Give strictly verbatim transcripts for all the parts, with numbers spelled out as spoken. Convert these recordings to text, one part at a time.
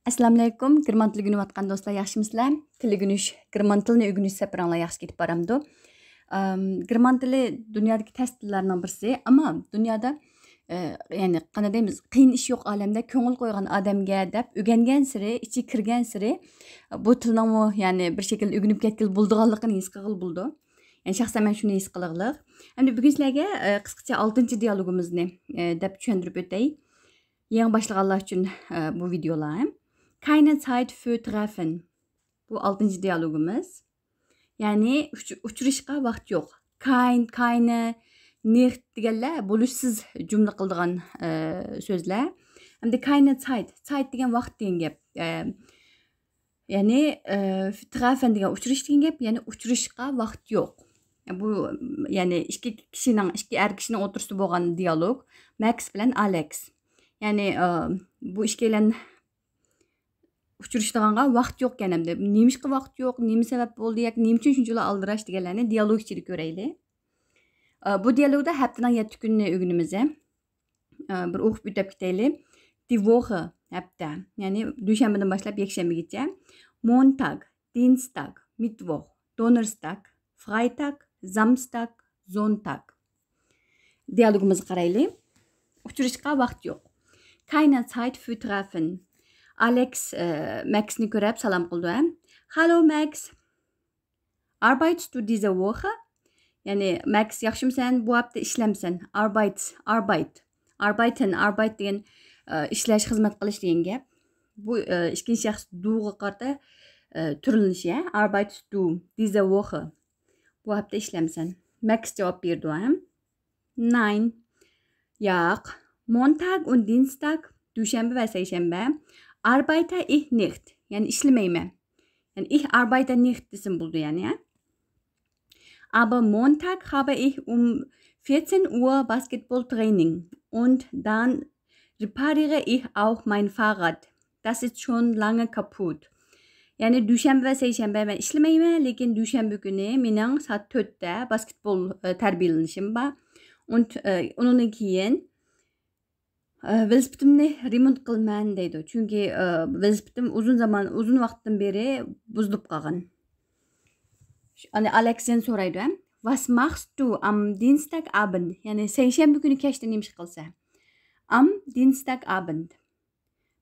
ئەسسالامۇئەلەيكۇم، گېرمان تىلى ئۆگىنىۋاتقان دوستلار، ياخشىمۇسىلەر؟ تىل ئۆگىنىش، گېرمان تىلىنى ئۆگىنىش سەپىرىڭلار ياخشى كېتىپ بارامدۇ؟ ئەم، گېرمان تىلى دۇنيادىكى تەس تىللارنىڭ بىرسى، ئەمما دۇنيادا، ئە، يەنى قانداق دەيمىز، قىيىن ئىش يوق ئالەمدە، كۆڭۈل قويغان ئادەمگە دەپ ئۆگەنگەنسېرى، ئىچىگە كىرگەنسېرى، بۇ تىلنىڭمۇ، يەنى بىر شەكىلدە ئۆگىنىپ كەتكىلى بولىدىغانلىقىنى ھېس قىلغىلى بولىدۇ. يەنى شەخسەن مەن شۇنى ھېس قىلغلىق. ئەمدى بۈگۈن سىلەرگە، ئە، قىسقىچە ئالتىنچى دىيالوگىمىزنى، ئە، دەپ چۈشەندۈرۈپ ئۆتەي. يېڭى باشلىغانلار ئۈچۈن، ئە، بۇ ۋىدىيولار. Keine Zeit für Treffen. بۇ ئالتىنچى دىيالوگىمىز. يەنى ئۇچ-، ئۇچرىشىشقا ۋاقىت يوق. Kein، keine، nicht دېگەنلەر بولۇشسىز جۈملە قىلىدىغان، ئە، سۆزلەر. ئەمدى keine Zeit، Zeit دېگەن ۋاقىت دېگەن گەپ. ئە، يەنى، ئە، Treffen دېگەن ئۇچرىشىش دېگەن گەپ، يەنى ئۇچرىشىشقا ۋاقىت يوق. بۇ، يەنى ئىككى كىشىنىڭ، ئىككى ئەر كىشىنىڭ ئوتتۇرىسىدا بولغان دىيالوگ، ماكس بىلەن ئالېكس. يەنى، ئە، بۇ ئىككىيلەن ئۇچرىشىدىغانغا ۋاقىت يوقكەن ئەمدى. نېمىشقا ۋاقىت يوق، نېمە سەۋەب بولدى ياكى نېمە ئۈچۈن شۇنچىلا ئالدىراش دېگەنلەرنى دىيالوگ ئىچىدە كۆرەيلى. ئە، بۇ دىيالوگدا ھەپتىنىڭ يەتتە كۈنىنى ئۆگىنىمىز. ئە، بىر ئوقۇپ ئۆتۈپ كېتەيلى. Die Woche، ھەپتە. يەنى دۈشەنبىدىن باشلاپ يەكشەنبىگىچە. Montag، Dienstag، Mittwoch، Donnerstag، Freitag، Samstag، Sonntag. دىيالوگىمىزغا قارايلى. ئۇچرىشىشقا ۋاقىت يوق. Keine Zeit für Treffen. ئالېكس، ئە، ماكسنى كۆرۈپ سالام قىلىدۇ، ھە. Hallo Max. Arbeitest du diese Woche؟ يەنى، ماكس، ياخشىمۇسەن؟ بۇ ھەپتە ئىشلەمسەن؟ Arbeit، Arbeit. Arbeiten، Arbeit دېگەن، ئە، ئىشلەش، خىزمەت قىلىش دېگەن گەپ. بۇ، ئە، ئىككىنچى شەخس du غا قارىتا، ئە، تۈرلىنىشى، ھە؟ Arbeitest du diese Woche؟ بۇ ھەپتە ئىشلەمسەن؟ ماكس جاۋاب بېرىدۇ، ھە؟ Nein. ياق. Montag und Dienstag، دۈشەنبە ۋە سەيشەنبە. Arbeite ich nicht. يەنى ئىشلىمەيمەن. يەنى ich arbeite nicht دېسىمۇ بولىدۇ يەنى، ھە؟ Aber Montag habe ich um vierzehn Uhr Basketballtraining und dann repariere ich auch mein Fahrrad. Das ist schon lange kaputt. يەنى دۈشەنبە ۋە سەيشەنبە مەن ئىشلىمەيمەن، لېكىن دۈشەنبە كۈنى مېنىڭ سائەت تۆتتە باسكېتبول، ئە، تەربىيەلىنىشىم بار. Und، ئە، ئۇنىڭدىن كېيىن، ئە، ۋېلىسىپىتىمنى رېمونت قىلىمەن دەيدۇ. چۈنكى، ئە، ۋېلىسىپىتىم ئۇزۇن زامان، ئۇزۇن ۋاقىتتىن بېرى بۇزۇلۇپ قالغان. ئەنە ئالېكس يەنە سورايدۇ، ھە؟ Was machst du am Dienstagabend؟ يەنى سەيشەنبە كۈنى كەچتە نېمە ئىش قىلىسەن؟ Am Dienstagabend.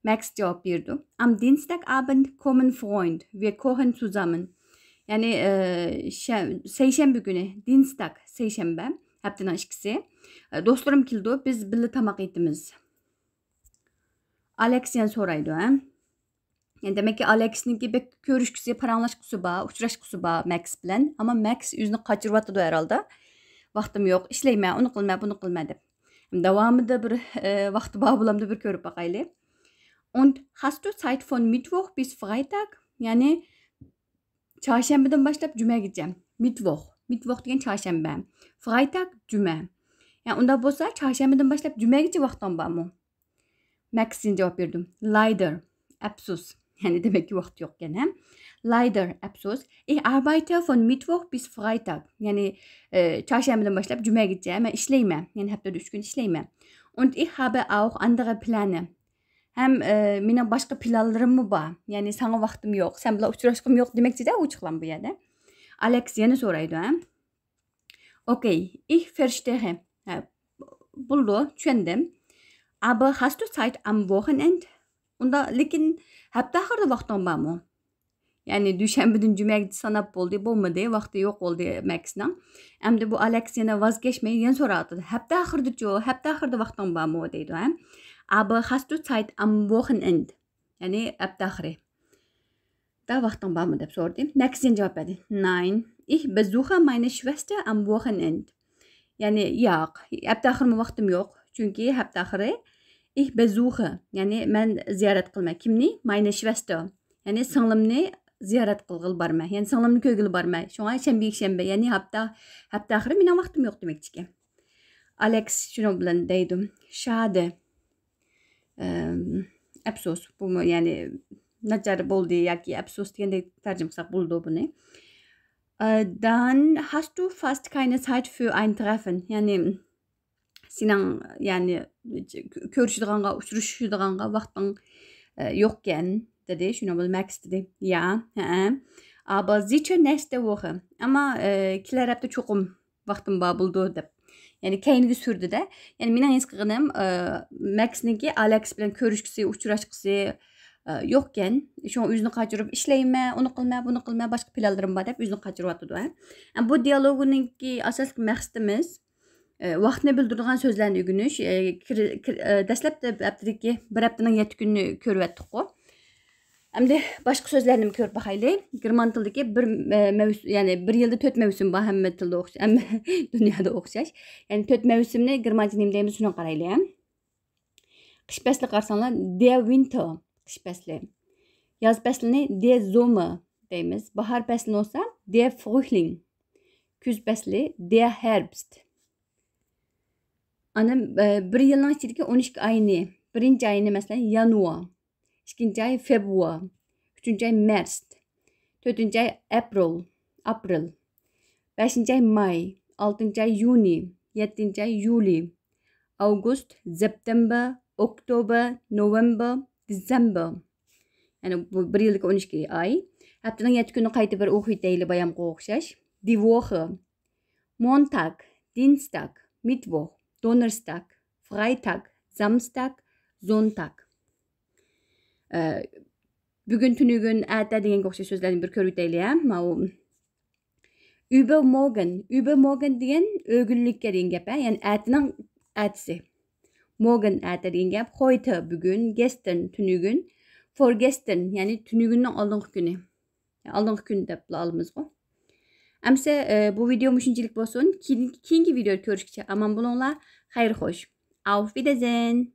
ماكس جاۋاب بېرىدۇ. Am Dienstagabend kommen Freunde, wir kochen zusammen. يەنى، ئە، شە-، سەيشەنبە كۈنى، دىنستاگ، سەيشەنبە، ھەپتىنىڭ ئىككىسى، ئە، دوستلىرىم كېلىدۇ، بىز بىللە تاماق ئېتىمىز. ئالېكس يەنە سورايدۇ، ھە؟ يەنى دېمەككى، ئالېكسنىڭكى بەك كۆرۈشكۈسى، پاراڭلاشقۇسى بار، ئۇچراشقۇسى بار ماكس بىلەن. ئەمما ماكس ئۆزىنى قاچۇرۇۋاتىدۇ ھەرھالدا. ۋاقتىم يوق، ئىشلەيمەن، ئۇنى قىلىمەن، بۇنى قىلىمەن دەپ. داۋامىدا بىر، ئە، ۋاقتى بار بولامدۇ، بىر كۆرۈپ باقايلى. Und hast du Zeit von Mittwoch bis Freitag؟ يەنى چارشەنبىدىن باشلاپ جۈمەگىچە. مىتۋوخ. مىتۋوخ دېگەن چارشەنبە. فرايتاگ، جۈمە. يەنى ئۇنداق بولسا، چارشەنبىدىن باشلاپ جۈمەگىچە ۋاقتىڭ بارمۇ؟ ماكس يەنە جاۋاب بېرىدۇ. Leider. ئەپسۇس. يەنى دېمەككى ۋاقىت يوقكەن، ھە؟ Leider. ئەپسۇس. Ich arbeite von Mittwoch bis Freitag. يەنى، ئى، چارشەنبىدىن باشلاپ جۈمەگىچە مەن ئىشلەيمەن. يەنى ھەپتىدە ئۈچ كۈن ئىشلەيمەن. Und ich habe auch andere Pläne. ھەم، ئى، مېنىڭ باشقا پىلانلىرىممۇ بار. يەنى ساڭا ۋاقتىم يوق، سەن بىلەن ئۇچراشقۇم يوق دېمەكچىدە ئوچۇقلام بۇ يەردە. ئالېكس يەنە سورايدۇ، ھە؟ Okay, ich verstehe. ھە، بولدى، چۈشەندىم. Aber hast du Zeit am Wochenende؟ ئۇندا، لېكىن ھەپتە ئاخىرىدا ۋاقتىڭ بارمۇ؟ يەنى دۈشەنبىدىن جۈمەگىچە ساناپ بولدى، بولمىدى، ۋاقتى يوق بولدى ماكسنىڭ. ئەمدى بۇ ئالېكس يەنە ۋاز كەچمەي يەنە سوراۋاتىدۇ. ھەپتە ئاخىرىدىچۇ، ھەپتە ئاخىرىدا ۋاقتىڭ بارمۇ دەيدۇ، ھە؟ Aber hast du Zeit am Wochenende؟ يەنى ھەپتە ئاخىرى. دا ۋاقتىڭ بارمۇ دەپ سورىدى. ماكس يەنە جاۋاب بەردى. Nein, ich besuche meine Schwester am Wochenende. يەنى ياق، ھەپتە ئاخىرىمۇ ۋاقتىم يوق. چۈنكى ھەپتە ئاخىرى ich besuche، يەنى مەن زىيارەت قىلىمەن. كىمنى؟ Meine Schwester. يەنى سىڭلىمنى زىيارەت قىلغىلى بارىمەن. يەنى سىڭلىمنى كۆرگىلى بارىمەن. شۇڭا شەنبە، يەكشەنبە، يەنى ھەپتە، ھەپتە ئاخىرى مېنىڭ ۋاقتىم يوق دېمەكچىكەن. ئالېكس شۇنىڭ بىلەن دەيدۇ. Schade. ئەم، ئەپسۇس. بۇمۇ، يەنى، ناچار بولدى ياكى ئەپسۇس دېگەندەك تەرجىمە قىلساق بولىدۇ بۇنى. ئە، Dann hast du fast keine Zeit für ein Treffen. يەنى، سېنىڭ، يەنى، كۆرۈشىدىغانغا، ئۇچرىشىدىغانغا ۋاقتىڭ، ئە، يوقكەن. دېدى. شۇنىڭ بىلەن مەكس دېدى، يا، ھەئە. Aber sicher nächste Woche. ئەمما، ئە، كېلەر ھەپتە چوقۇم ۋاقتىم بار بولىدۇ، دەپ. يەنى كەينىگە سۈردى-دە. يەنى مېنىڭ ھېس قىلغىنىم، ئە، مەكسنىڭكى ئالېكس بىلەن كۆرۈشكۈسى، ئۇچراشقۇسى، ئە، يوقكەن. شۇڭا ئۆزىنى قاچۇرۇپ، ئىشلەيمەن، ئۇنى قىلىمەن، بۇنى قىلىمەن، باشقا پىلانلىرىم بار، دەپ ئۆزىنى قاچۇرۇۋاتىدۇ، ھە. ئە، بۇ دىيالوگنىڭكى ئاساسلىق مەقسىتىمىز، ئە، ۋاقىتنى بىلدۈرىدىغان سۆزلەرنى ئۆگىنىش. ئە، كىر-، كىر-، ئە، دەسلەپتە ھەپتىدىكى بىر ھەپتىنىڭ يەتتە كۈنىنى كۆرۈۋەتتۇققۇ. ئەمدى باشقا سۆزلەرنىمۇ كۆرۈپ باقايلى. گېرمان تىلىدىكى بىر، ئە، مەۋس-، يەنى بىر يىلدا تۆت مەۋسۇم بار، ھەممە تىلدا ئوخش-، ھەممە دۇنيادا ئوخشاش. يەنى تۆت مەۋسۇمنى گېرمانچە نېمە دەيمىز، شۇنى قارايلى. قىش پەسلىگە قارىساڭلار، der Winter، قىش پەسلى. ياز پەسلىنى der Sommer دەيمىز. باھار پەسلىنى بولسا der Frühling. كۈز پەسلى der Herbst. ئاندىن، ئە، بىر يىلنىڭ ئىچىدىكى ئون ئىككى ئاينى، بىرىنچى ئاينى، مەسىلەن، يانۋار، ئىككىنچى ئاي فېبرۇئار، ئۈچىنچى ئاي مەرس، تۆتىنچى ئاي ئەپرىل، ئاپرېل، بەشىنچى ئاي ماي، ئالتىنچى ئاي يۇنى، يەتتىنچى ئاي يۇلى، ئاۋگۇست، سېپتېمبېر، ئوكتوبېر، نوۋېمبېر، دېسېمبېر. يەنى بۇ بىر يىلدىكى ئون ئىككى ئاي. ھەپتىنىڭ يەتتە كۈنى قايتا بىر ئوقۇپ ئۆتەيلى، بايامقىغا ئوخشاش. Die Woche. Montag, Dienstag, Mittwoch, Donnerstag, Freitag, Samstag, Sonntag. ئە، بۈگۈن، تۈنۈگۈن، ئەتە دېگەنگە ئوخشاش سۆزلەرنى بىر كۆرۈۋېتەيلى، ھە. ماۋۇ übermorgen، übermorgen دېگەن ئۆگۈنلۈككە دېگەن گەپ، ھە. يەنى ئەتىنىڭ ئەتىسى. Morgen ئەتە دېگەن گەپ. Heute بۈگۈن، gestern تۈنۈگۈن، vorgestern يەنى تۈنۈگۈننىڭ ئالدىنقى كۈنى. ئالدىنقى كۈن دەپلا ئالىمىزغۇ. ئەمسە، ئە، بۇ ۋىدېو مۇشۇنچىلىك بولسۇن. كېيىن-، كېيىنكى ۋىدېودا كۆرۈشكىچە ئامان بولۇڭلار. خەير خوش. Auf Wiedersehen.